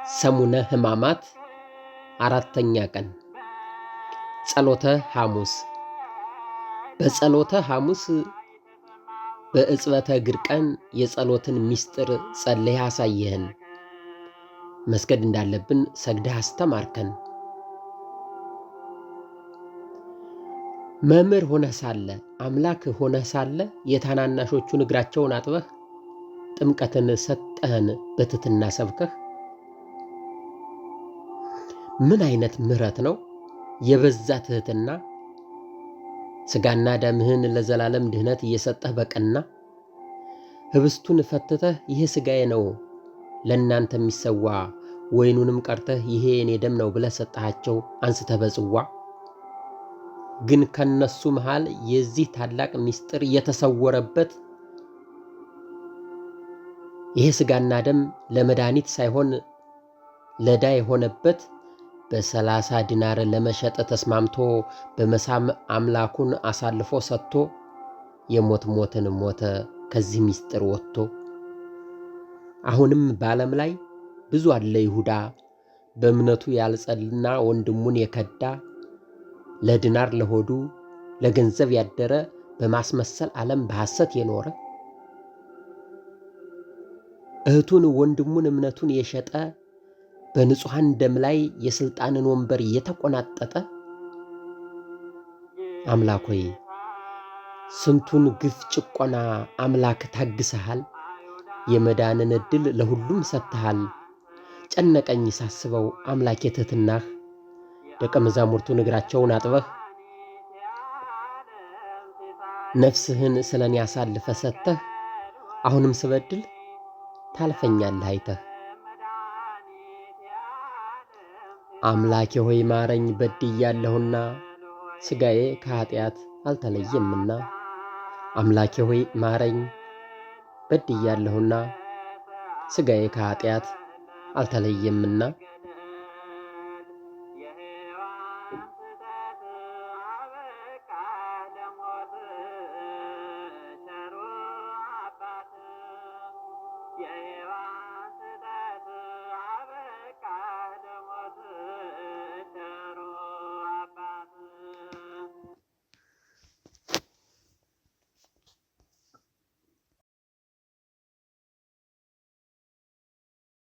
ሰሙነ ሕማማት አራተኛ ቀን ጸሎተ ሐሙስ። በጸሎተ ሐሙስ በዕጽበተ እግር ቀን የጸሎትን ምስጢር ጸልየህ አሳየህን። መስገድ እንዳለብን ሰግደህ አስተማርከን። መምህር ሆነህ ሳለ፣ አምላክ ሆነህ ሳለ፣ የታናናሾቹን እግራቸውን አጥበህ ጥምቀትን ሰጠህን በትሕትና ሰብከህ። ምን አይነት ምሕረት ነው የበዛ ትሕትና! ሥጋና ደምህን ለዘላለም ድህነት እየሰጠህ በቀና ህብስቱን ፈትተህ ይሄ ሥጋዬ ነው ለእናንተ የሚሰዋ፣ ወይኑንም ቀርተህ ይሄ የኔ ደም ነው ብለህ ሰጠሃቸው አንስተህ በጽዋ። ግን ከነሱ መሃል የዚህ ታላቅ ምስጢር የተሰወረበት፣ ይሄ ሥጋና ደም ለመድኃኒት ሳይሆን ለዕዳ የሆነበት፣ በ30 ዲናር ለመሸጥ ተስማምቶ በመሳም አምላኩን አሳልፎ ሰጥቶ የሞት ሞትን ሞተ ከዚህ ምስጢር ወጥቶ። አሁንም በዓለም ላይ ብዙ አለ ይሁዳ፣ በእምነቱ ያልጸና ወንድሙን የከዳ፣ ለዲናር ለሆዱ ለገንዘብ ያደረ፣ በማስመሰል ዓለም በሐሰት የኖረ፣ እህቱን ወንድሙን እምነቱን የሸጠ፣ በንጹሐን ደም ላይ የሥልጣንን ወንበር የተቆናጠጠ። አምላክ ሆይ፣ ስንቱን ግፍ ጭቆና አምላክ ታግሰሃል፣ የመዳንን ዕድል ለሁሉም ሰጥተሃል። ጨነቀኝ ሳስበው አምላክ የትሕትናህ፣ ደቀ መዛሙርቱን እግራቸውን አጥበህ ነፍስህን ስለ እኔ አሳልፈህ ሰጥተህ አሁንም ስበድል ታልፈኛለህ አይተህ። አምላኬ ሆይ ማረኝ በድያለሁና፣ ሥጋዬ ከኃጢአት አልተለየምና። አምላኬ ሆይ ማረኝ በድያለሁና፣ ሥጋዬ ከኃጢአት አልተለየምና።